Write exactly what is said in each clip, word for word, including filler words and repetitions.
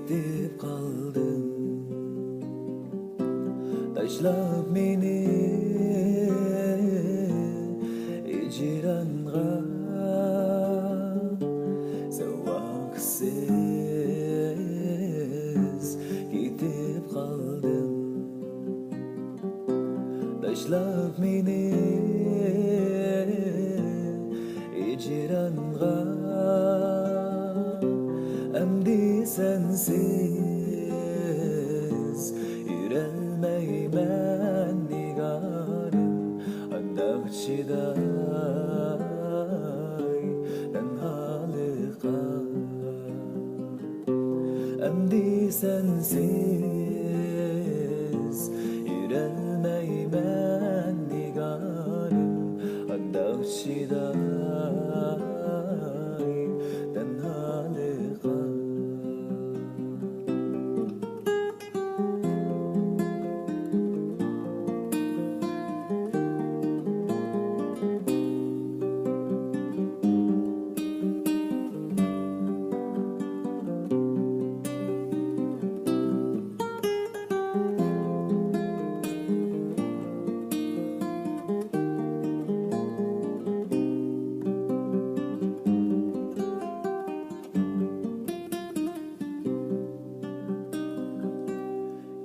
كېتىپ قالدىڭ، تاشلاپ مېنى ھىجرانغا. ساۋاقسىز كېتىپ قالدىڭ، تاشلاپ مېنى ھىجرانغا. ئەمدى سەنسىز يۈرەلمەيمەن نىگارىم، قانداق چىداي تەنھالىققا. ئەمدى سەنسىز يۈرەلمەيمەن نىگارىم، قانداق چىداي تەنھالىققا.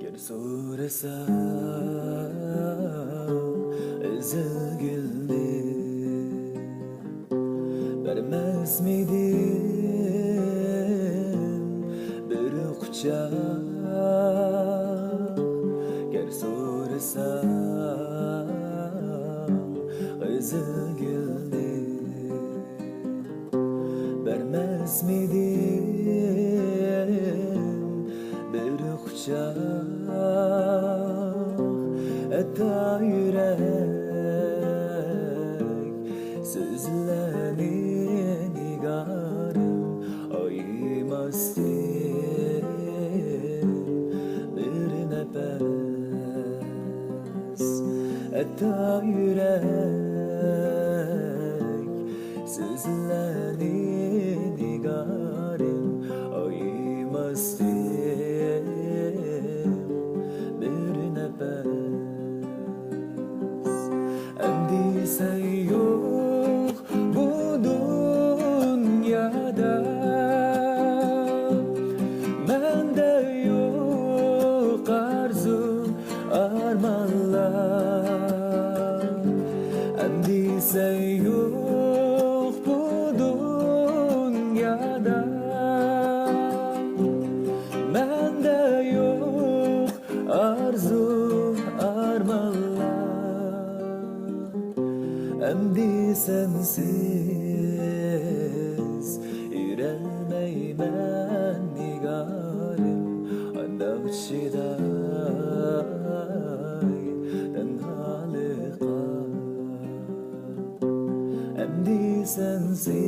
گەر سورىساڭ ئېزىل گۈلنى، بەرمەسمىدىم بىر قۇچاق؟ گەر سورىساڭ ئېزىل گۈلنى، بەرمەسمىدىم بىر قۇچاق؟ ھەتتا يۈرەك سۆزلەرنى نىگارىم ئايىماستىن بىر نەپەس. ھەتتا يۈرەك سۆزلەرنى نىگارىم ئايىماستىن بىر نەپەس. ئەمدى سەن يوق بۇ دۇنيادا، مەندە يوق ئارزۇ ئارمانلار. ئەمدى سەن يوق بۇ دۇنيادا، مەندە يوق ئارزۇ ئارمانلار. ئەمدى سەنسىز يۈرەلمەيمەن نىگارىم، قانداق چىداي تەنھالىققا؟ ئەمدى سەنسىز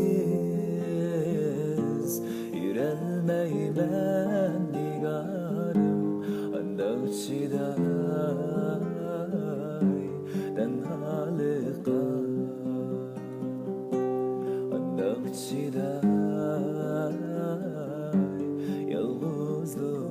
يۈرەلمەيمەن نىگارىم، قانداق چىداي تەنھالىققا؟ قانداق چىداي يالغۇزلۇق؟